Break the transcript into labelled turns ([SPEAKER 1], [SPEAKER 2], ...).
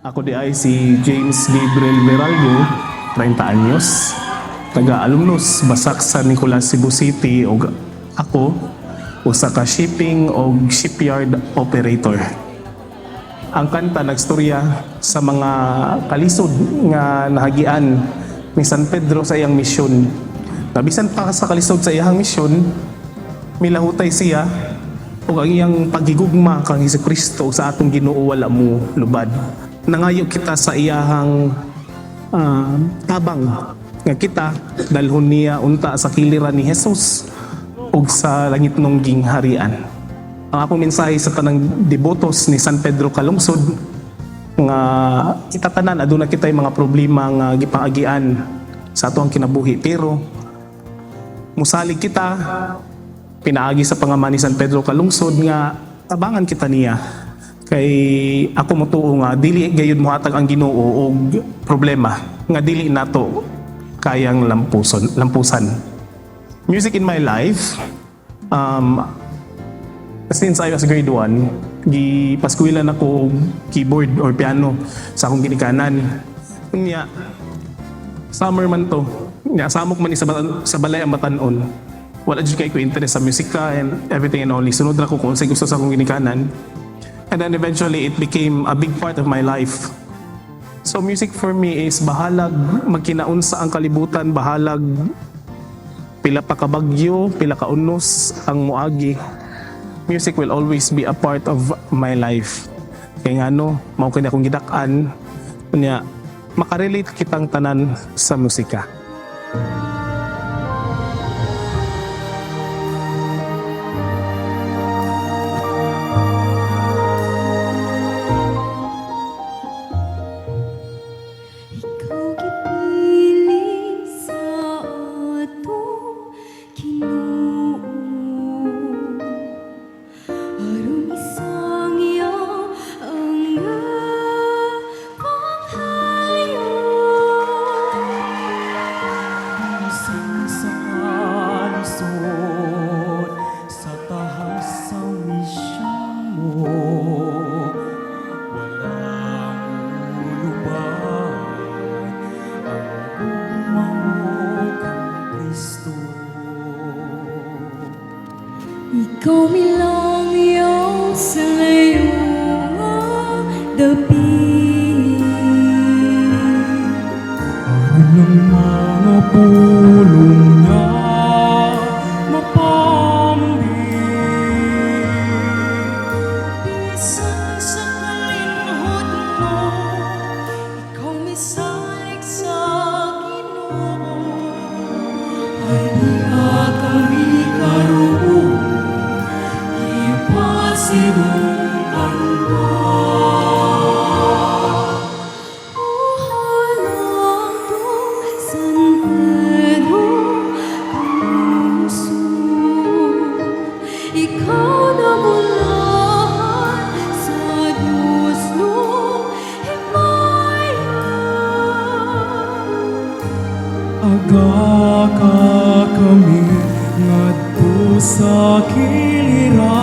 [SPEAKER 1] Ako diay si James Gabriel Veraldo, 30 anyos, taga Alumnos, Basak, San Nicolas, Cebu City, ug ako usa ka shipping og shipyard operator. Ang kanta nagstorya sa mga kalisod nga nahagian ni San Pedro sa iyang misyon. Nabisan pa sa kalisod sa iyang misyon, milahutay siya ug ang iyang paghigugma kang Hesukristo sa atong Ginoo wala mo lubad. Nangayo kita sa iyahang tabang nga kita dalhon niya unta sa kiliran ni Jesus ug sa langitnong gingharian. Ang akong mensahe sa tanang debotos ni San Pedro Calungsod nga kita tanan aduna kitay mga problema nga gipaagian sa atoang kinabuhi, pero musalig kita pinaagi sa pangama ni San Pedro Calungsod nga tabangan kita niya, kay ako motuo nga dili gayud mohatag ang Ginoo og problema nga dili nato kayang lampusan. Music in my life, since I was grade 1, gipaskuwilan ako og keyboard or piano sa akong ginikanan. Unya, summer man to. Nya, samok man ni sa balay ang batan-on. Wala jud kay ko interest sa musika and everything and all. Sunod ra ko kung unsay gusto sa akong ginikanan. And then eventually it became a big part of my life. So music for me is bahalag magkinaunsa ang kalibutan, bahalag pila pa ka bagyo, pila ka unos ang moagi. Music will always be a part of my life. Kaya nga no, mao kini akong gidak-an, unya makarelate kitang tanan sa musika.
[SPEAKER 2] Ikaw gipili sa atong Ginoo aron isangya ang ebanghelyo.
[SPEAKER 3] Bisan sa kalisod, sa tahas sa misyon mo, walang lubad ang gugma mo kang Kristo.
[SPEAKER 2] Ikaw milangyaw sa layo nga dapit.
[SPEAKER 3] Aron ang mga pulong niya mapambit.
[SPEAKER 2] Bisan sa kalinhod mo, ikaw misalig sa Ginoo.
[SPEAKER 3] Ay diha kami karon, gipasidunggan ka.
[SPEAKER 2] O halangdong San Pedro Calungsod, ikaw nabulahan sa Diyos no himaya.
[SPEAKER 3] Aga ka kami ngadto sa kiliran.